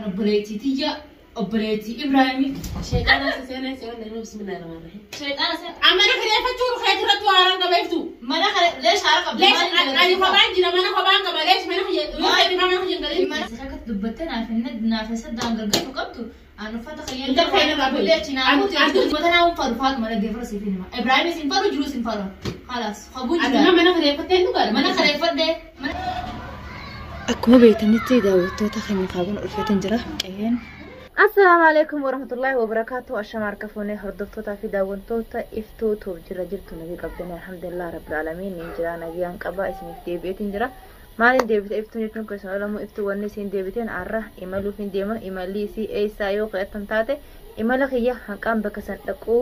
Kan obboleettii tiyya obboleettii Ibraahimii. Sheexaana seenaa seenaa nama bismillaahi rahmaani rahiim. Sheexaana seenaa. Amma mana kireeffachuu keetii irratti waaraan qabeeftu. Mana kana leesha haara qabdi. Leesh ani kophaan jira mana kophaan qaba leesh mana kiyya yoo fedhi mana kiyya hin galin. Akka dubbattee naaf hin naaf saddaan gargaaru qabdu. Aan uffata kiyya. Intal fayyada irraa Bullee achi naa An- fuute. Uffata naa hin fadhu faatu mana geeffara siif hin hima. Ibraahim sin fadhu jiruu sin fadhu. Khalaas haguu Ati jira. mana kireeffattee hin dhugaadha. Mana kireeffadhee. Akkuma beektanitti daawwattoota keenya kaabana ulfeetan jira. Qe'een. Assalaamu alaikum warahmatullahi wabarakaatu. Ashama harka fuunee hordoftootaa fi daawwattoota iftuu tuuf jira jirtu nagii qabdanii alhamdulillah rabbil aalamiin niin jira nagiyaan qaba isiniif deebi'eetiin jira. Maaliin deebite iftuun jechuun keessan olamu iftuu wanni isiin deebiteen arra imaluuf hin deema imalli isii eessaa yoo qo'attan taate imala kiyya hanqaan bakka san dhaquu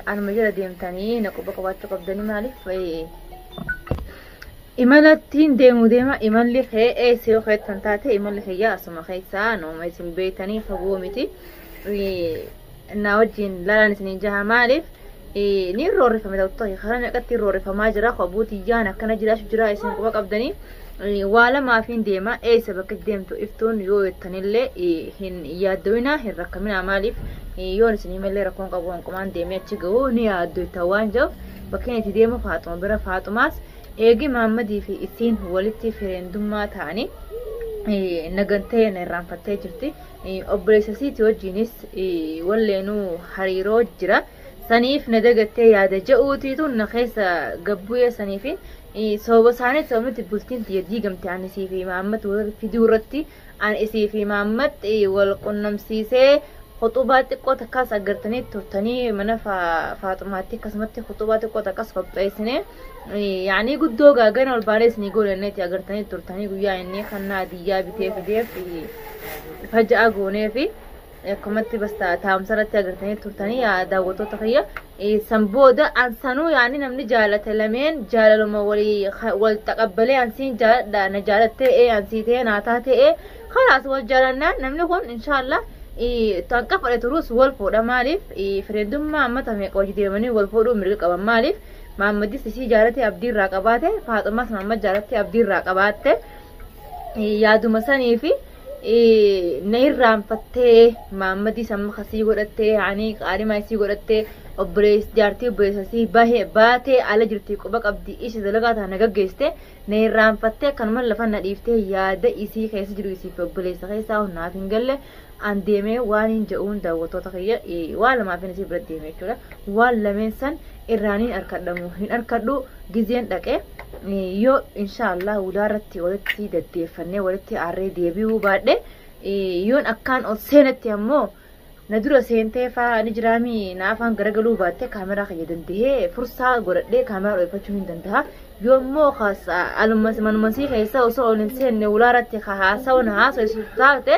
anuma jala deemtanii na quba qabaachuu qabdanii maaliif imalattiin deemu deema imalli kee eessa yoo keettan taate imalli kiyya asuma keessaa nooma isin beektanii fagoo miti na wajjin laalaan isiniin jaha maaliif ni roorrifame ta'u karaa meeqatti roorrifamaa jira kobuutiyyaan akkana jiraachuu jira isin quba qabdanii waa lamaaf hin deema eessa bakka deemtu iftuun yoo jettanillee hin yaaddowina hin rakkaminaa maaliif yoon isin himallee rakkoon qabu hanqumaan deemee achi ga'u ni yaaddu itti waan jiruuf bakka inni itti deemu Faaxuma bira Faaxumaas eegi Mahammadii fi isiin walitti fireendummaa ta'anii nagantee na irraanfattee jirti. Obboleessa isiitii wajjinis walleenuu hariiroo jira. Saniif na dagattee yaada ja'uutiitu na keessa gabbu'ee saniif sababa isaanii sababni bultiin tiyya diigamte ani isii fi Mahammad wal fiduu irratti ani isii fi Mahammad wal qunnamsiisee khuxubaa xiqqoo takkaas agartanii turtanii mana Faaxumaatti akkasumatti khuxubaa xiqqoo takkas qopheessine yaanii guddoo gaagana ol baanee isinii goonetti agartanii turtanii guyyaa inni kannaa diyyaa bitee fideef faja'a goonee fi akkumatti bas taa'umsa irratti agartanii turtanii yaa daawwattoota kiyya san booda ansanuu yaani namni jaalate lameen jaalaluma walii wal taqabbalee ansiin jaaladha na jaalattee ee ansii ta'ee naa taatee ee kalaas wal jaalannaan namni kun inshaallah tanqa fudhe turuus wal fuudha maaliif fireendummaa ammata meeqa hojii deemanii wal fuudhuu mirga qaban maaliif Mahammadis isii jaalate abdii irraa qabaate Faaxumaas Mahammad jaalatte abdii irraa qabaatte yaaduma sanii fi na irraanfattee Mahammadis amma kasii godhattee yaani qaadhimaa isii godhattee obboleessi jaartii obboleessa isii bahe baatee ala jirti quba qabdi ishee dalagaa taana gaggeessite na irraanfattee akkanuma lafa na dhiiftee yaada isii keessa jiru isii fi obboleessa keessaa naaf hin galle an deemee waan hin jedhuun daawwattoota kiyya waan lamaaf isii bira deeme jechuudha waan lameen san irraaniin harkadhamu hin harkadhu gizeen dhaqee yoo inshaallah ulaa irratti walitti daddeeffannee walitti aarree deebi'uu baadhe yoon akkaan ol seenatti ammoo na dura seentee faa ni jiraami na afaan garagaluu baattee kaameraa kiyya dandahee fursaa godhadhee kaameraa dho'ifachuu hin danda'a. Yoommoo manumasii keessa osoo ol hin seenne ulaa irratti haasawu na haasawsiisu taate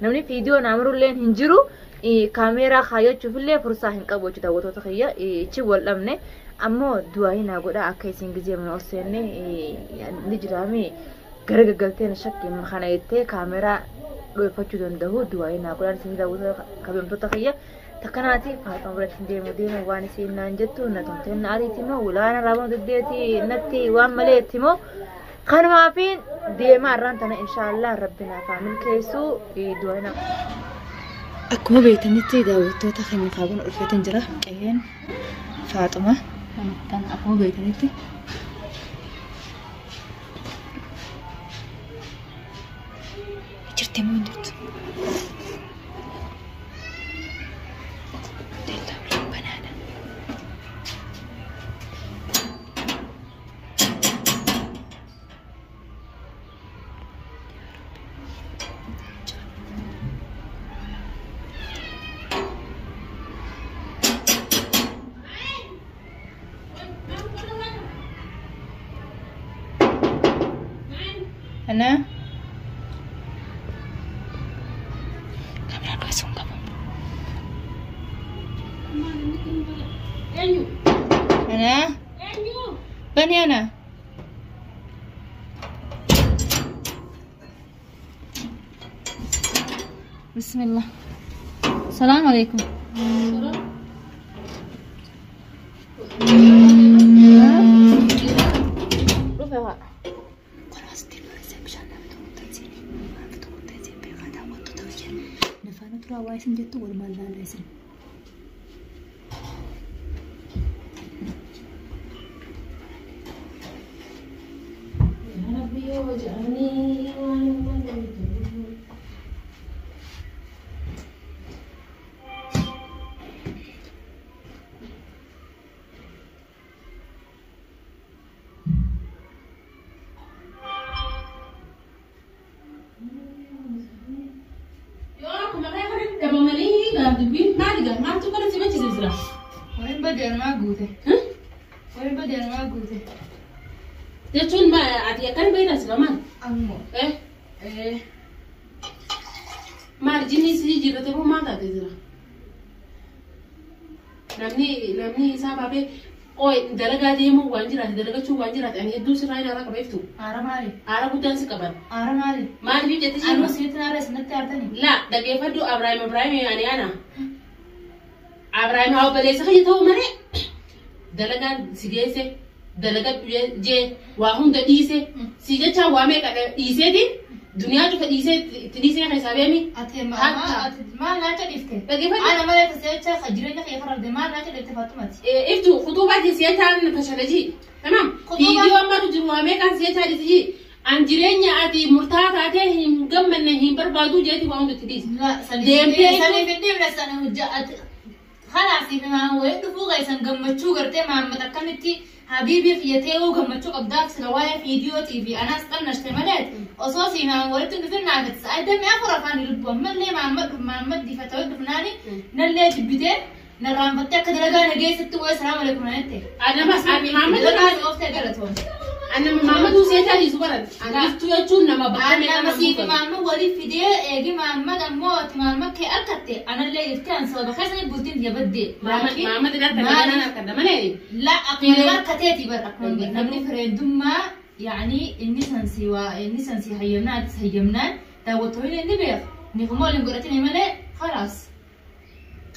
namni viidiyoo naa marullee hin jiru kaameraa kaayyachuufillee fursaa hin qabu jechuudha daawwattoota kiyya ichi wal dhabne ammoo du'aa naa godha akka isin gizee mana ol seenne ni jiraami gara gaggaltee na shakkii kana jettee kaameraa dho'ifachuu danda'u du'aa naa godha isin daawwattoota kabajamtoota kiyya takkanaati Faaxuma biratti deemu deemu waan isiin naan jettu na tumtee na ariiti moo ulaana raabama diddeeti natti waan maleetti moo kanumaafiin deema har'aan tana inshaallah rabbi naaf haa milkeessu du'aa naa. Akkuma beektanitti daawwattoota keenya kaabana ulfeetan jira. Qe'een Faaxuma tan akkuma beektanitti jirti moo hin jirtu? Dellaa ulaan banaadha. Ana? Kameraan dho'isuun qabu. Eenyu? Ana? Eenyu? Bani ana? Bismillah. Salaamu alaikum. Dhufe haa. turaa waa isin jettu walumaan laalla isin. Jechuun ati akkan beektas lamaan. Ammoo. Maal jinni si jijjiirrate moo maal taate jira? Namni isaa baabee ooyi dalagaa deemuu waan jiraate dalagachuu waan jiraate ani hedduu sirraa hin aara qabeeftu. Aara maali? Aara guddaan si qaban. Aara maali? Maaliif jettee si? Anuu sitti aara isinatti aartani? La dhaggeeffadhu Abrahaam ani ana. Abrahaam haa obboleessa kiyya ta'uu malee dalagaan si geesse. Dalagaa jee waa hunda dhiise si jecha waa meeqa dhiiseeti duniyaa cufa dhiisee itti dhiisee keessaa beemi. Ati maal naacha dhiifte? Ana malee tajaajila jireenya kee fararde maal naacha dhiifte Faatumati? Iftu kutuubaa si jechaan fashalajii. Tamaam. Viidiyoo ammaatu jiru waa meeqaan si jechaa dhiisii. An jireenya ati murtaa'aa taatee hin gammanne hin barbaadu jeeti waa hunda itti dhiise. Deemtee saniif hin dhiifne sana hojjaa خلاص ما هو يدفو غيسن قمتشو قرتي ما متكمتي حبيبي في يتيو قمتشو قبداك سلوايا فيديو تي في انا استنى اشتملت قصاصي ما ولدت انه في نعفت سأدم افرح انا لبو من اللي ما مدي فتود فناني نلي جبتين نرام فتك دلقانا جيست السلام عليكم انت انا ما ما أنا ماما دوسيتها دي زبرد أنا إفتو نما بعمل أنا مسيت ماما ولي في دي أجي ماما دموت ماما كي أكتي أنا اللي يفتان صوب خسني بولتين يا بدي ماما دي أنا كده ما لا أقول كتاتي بر أقول نبني فريدوم ما يعني النسان سوا النسان سي هيمنات هيمنات تاوتوين النبيغ نغمال نقولتني ملا خلاص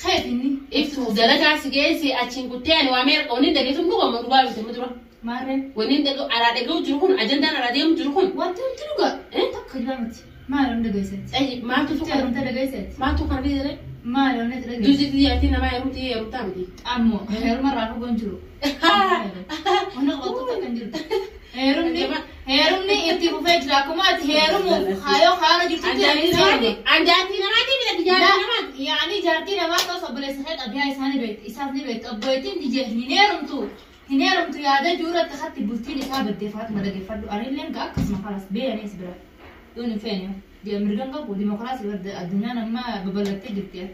خايف إني إفتو درجة سجاسي أتشين وأمير قونين دقيتهم لغة مدوبة مدوبة مارن ونين دقو على دقو جركون أجندان على ديم جركون وانتم تلقى تقلمت ما لهم دقيست أي ما تفكر انت دقيست ما تفكر بيدري ما لهم دقيست دوزي دياتي ما يروتي يروتامتي عمو غير مرة فوق نجرو وانا غلطت كنجرو هيرمني هيرمني انت فوفيج لاكمات هيرمو خايو خايو جرتي عندي نماتي من جارتي يعني جارتي نمات تصب لسخيت أبيها إساني بيت إساني بيت أبويتين دي هنيرمتو هنيرمتو يا ده جورة تخطي بولتين إسابة دفعت ما دقي فردو أنا اللي مقعد قسمة خلاص بيه أنا إسبرا دون فين دي أمريكان قبو ديمقراطية برد الدنيا لما ببلد تجربتي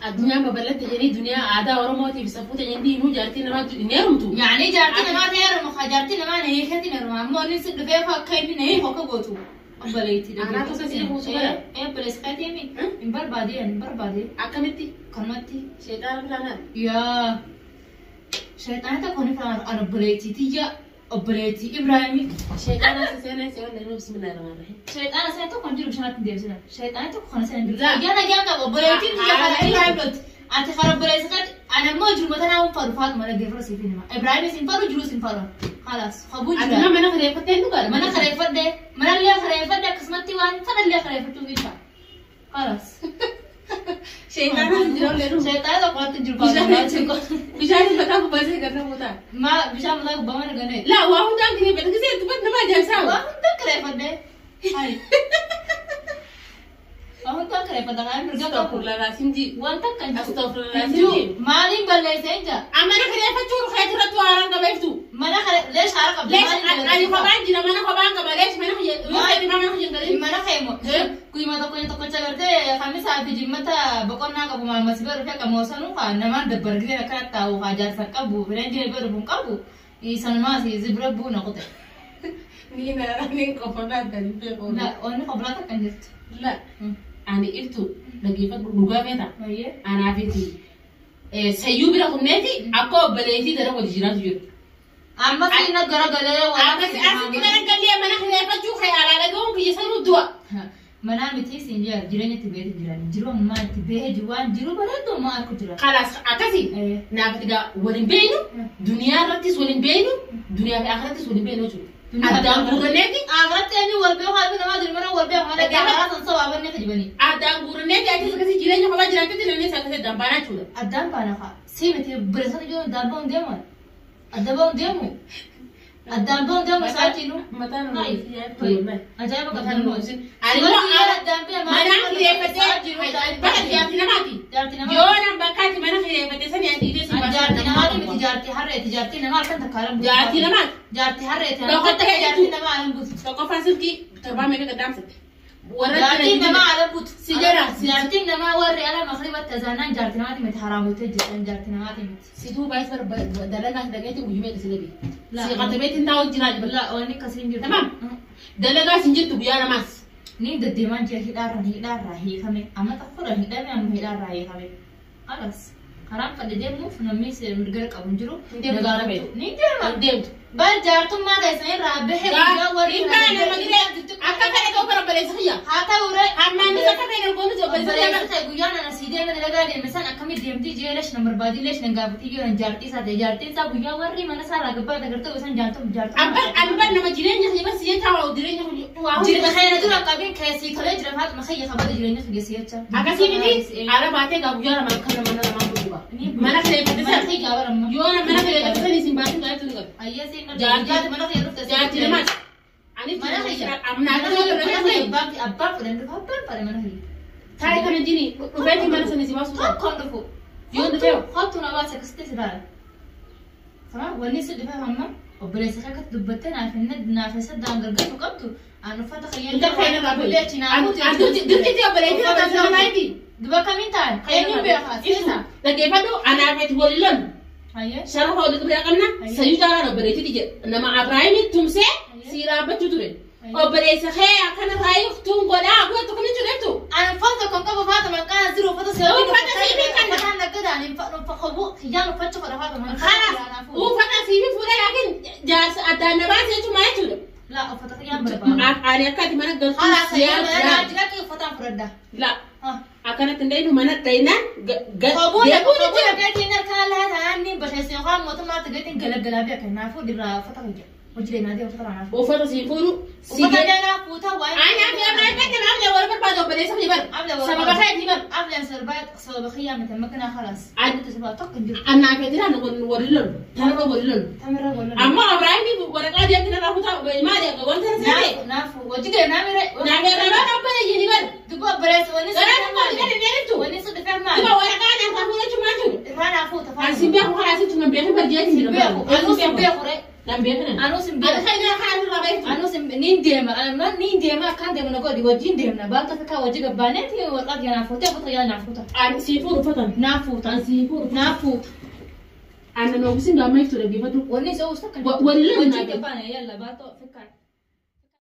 الدنيا ببلد تجري دنيا عادة ورموتي بسفوت عندي مو جارتي نمات هنيرمتو يعني جارتي نمات هيرمو خجارتي نمات هي خدي نرمو مو نسد فيها كيف نهي فوق بوتو أبليتي أنا تصير هو صغير إيه بلس خاتمي إمبر بعدين إمبر بعدين أكملتي كملتي شيطان فلان يا شيطان تكوني فلان أنا بليتي تيجا أبليتي إبراهيمي شيطان سينا سينا بسم الله الرحمن الرحيم شيطان سينا تكون جرب شنات ندير سينا شيطان تكون سينا ندير يا أنا جامد أبليتي تيجا خلاص إبراهيم أنت خرب بليتي أنا ما جرب مثلا أنا فرفات ما لقي فرصي فيني ما إبراهيم سينفرو جلوس سينفرو خلاص خبوج أنا ما أنا خريفتين نقول ما أنا خريفت ده ما أنا اللي خريفت ده قسمتي وأنا فأنا اللي خريفته فيها خلاص شيطان شيطان قالت تجرب بيشان بتاعك بس كنا موتا ما بيشان بتاعك بمان غني لا وهو ده كده بس كده تبت ما جاب سوا وهو ده خريفت ده هاي وهو ده خريفت ده أنا مرجع استغفر الله العظيم دي وانت كان استغفر الله العظيم مالي بلاي سنجا أما أنا خريفت شو خير ترى عارف قبيفتو ما أنا خريف ليش عارف قبل ليش أنا خبان جينا ما أنا خبان قبل ليش ما أنا ما أنا خيمو كل ما تكون تكون شغلته خمسة في جمتها بكون قبو ما مسبر فيها كموسنو خان دبر كده كانت وخاجر سكبو فرنجي بيربون كابو يسان ما سي زبر بو نقطة نينا نين قفلات لا أنا قفلات كنجت لا أنا إفتو لقيفة رجابة أنا فيتي سيوبي رقم نتي أكو بليتي ترى ودي جيران أما سينا غرا غلا أما سينا غرا غلا ما نحن فتشو خير على لقوم كيسانو الدواء منامتي سينجا جيراني تبيه جيراني جرو ما تبيه جوان جرو بلدو ما أكو خلاص أكاسي نافتيا ولين بينو دنيا رتيس ولين بينو دنيا في آخرتيس ولين بينو شو Addaan guurranneeti. Akhiratti eenyu wal beeku harbi namaa jiru mana wal beeku mana gaafa san sabaa banne kijibanii. Addaan guurranneeti achi akkasii jireenya kophaa jiraachuutti namni isa akkasii addaan baanaa jechuudha. Addaan baana kaa. Sii miti bireessatti jiru addaan ba'uun deemu. Adda ba'uun deemu. Addaan ba'uun deemu sa'aatiin. Mataan Ajaa'iba qabdan moo. Ani mana kireeffatee bakka jaartii namaati. Jaartii namaa. Yoo nan bakkaatti mana kireeffatee sani ati dhiisee si baasuu Jaartii namaati miti jaartii harreeti jaartii namaa halkan takka alan butu. Jaartii namaati. Jaartii harreeti. Tokkotti Jaartii namaa alan butu. Tokkoffaa silkii torbaa meeqa gaddaamsatte. Warra Jaartiin namaa ala butu. Si jala, si Jaartiin namaa warri ala maqribatti azaanaan jaartii namaati miti haraamutee jirtan jaartii namaati miti. Situu baay'ee dalagaa dhaqeetti guyyumee si dhabe. La. Si qaxabeetiin taa'u jiraa jibba. La wanni akkasii hin jirtu. Tamam. Dalagaa sin jirtu guyyaa namaas. Ni deddeemaan jira hidhaarraa hiikame. Amma tokkodha hidhame amma hidhaarraa hiikame. Alas karaan fadhe deemuuf namni mirga qabu hin jiru. Hin deemtu Nagaa karaa Ni deema. Hin deemtu. Bal jaartummaa keessan irraa bahee guyyaa warri Hin baane nama giree akka fedhe ta'uu bara obboleessa kiyya. Haa ta'u ree. Hammaanis akka fedhe golgoonis obboleessa kiyya. Obboleessa ta'e guyyaan ana sii deeme dalagaa deeme san akkamitti deemtii jeelesh na barbaadii leesh na gaafatii yoo na jaartii isaa ta'e jaartiin isaa guyyaa warri mana isaa irraa gabbaa dagartee isaan jaartuu jaartuu. Abban abban nama jireenya kiyya bas jecha waa jireenya waa hundi. Jirma kana dura qabiin keessii tolee jira Faatuma kiyya kabada jireenya kiyya si'acha. Akkasii miti ala baatee gaa guyyaa lama akka nama lamaan bulchu. Mana kireeffate Mana sana. kiyya baramma. Yoo mana kireeffate sana isin baasuu gaariitu ni qabu. Ayyaa seenaa Jaartii- mana kiyya dhufte. Jaartii namaati. Anis Mana kiyya. Amna akka Mana nama kiyya abbaan fudhan dhufa abbaan fudhan mana kiyya. Taa'ee kana jini dhufeetii mana sana si baasuu. Tokkoon dhufu. Yoo dhufee Kottu na baase akkasitti si ilaala. Sama wanni si dhufe hamma obboleessa kee akkatti dubbattee naaf hin naaf isa daangargatu qabdu aan uffata kiyya. Inta fayyada irraa Bullee chinaa. Dirqitti obboleettii irraa sana maayiti. Duba kamiin ta'an? Eenyuun beekaa? Seesa. Dhaggeeffadhu anaaf itti waliin lollu. Hayyee. Sharafa walitti bira qabna. Sayyuu jaalala obboleettii jedha. Nama Abrahaamii tumsee si dhaabbachuu ture. Obboleessa kee akkana taa'ee tun godhaa godhu kun jechuudha. Aan uffata tokko hin qabu Faatuma qaana jiru uffata seeruu. Uffata siifii kanna. Uffata naggadaan hin kiyyaan uffachuu fedha Faatuma. Kanaaf uffata siifii fuudhee laakiin jaarsa addaan na baasee jechuudha jechuudha. Laa uffata kiyyaan barbaada. Ani akka ati mana galtu Haala sayyuu mana siyaa. jiraatu uffataan fudhadha. La akkanatti hin dhayinu mana dhayinaan Kobuun deebiin jira. gatiin harkaan laata aanni basheesse yookaan mootummaatti gatiin galagalaa fi kanaafuu dirraa uffata hojja. Hojiilee naadii uffata kanaafuu. Uffata sii fuudhu si Uffata danaa fuutaa waa'ee. Ani akka Abrahaam kan amle wal barbaadu obboleessa fi bar. Sababa keetii bar. Ableen sarbaa sababa kiyyaa miti makina khalaas. Ani Sababa tokko hin jiru. annaa feetiraan walii lolu tanarra walii lolu. Tamirra walii. Amma Abrahaam waraqaa deemti narraa kutaa maali wanta na seete. Naafu hojii gadi naamire. Naaf irraa obboleeyyiin bar. Dubba obboleessa wanni Garaa tokko walii gadi deemtu. Wanni sun dhufee maali? Duba waraqaa narraa fuudhachuu maal jiru? Irraa naafuu tafaa. Ani sin beeku karaa sitti nan beeku barjee jira. Beeku. Anuu sin beeku re. Nan beeku nan. Anuu sin Ani beeku. kan irraa karaa irraa beektu. Anuu sin niin deema. Niin deema akkaan deemu na godhi wajjin deemna. Baanta fikkaa wajji gabbaaneeti warqaa kiyya naaf fuutee uffata kiyyaa naaf fuuta. Ani sii fuudhu uffatan. Naaf fuuta. Ani sii fuudhu. Naaf fuuta. Ani nan oogisiin gaamma iftu dhaggeeffadhu. Wanni isa uwwisa kan. Walii lolu Wajjin naa gabbaane yalla baatoo fikkaa.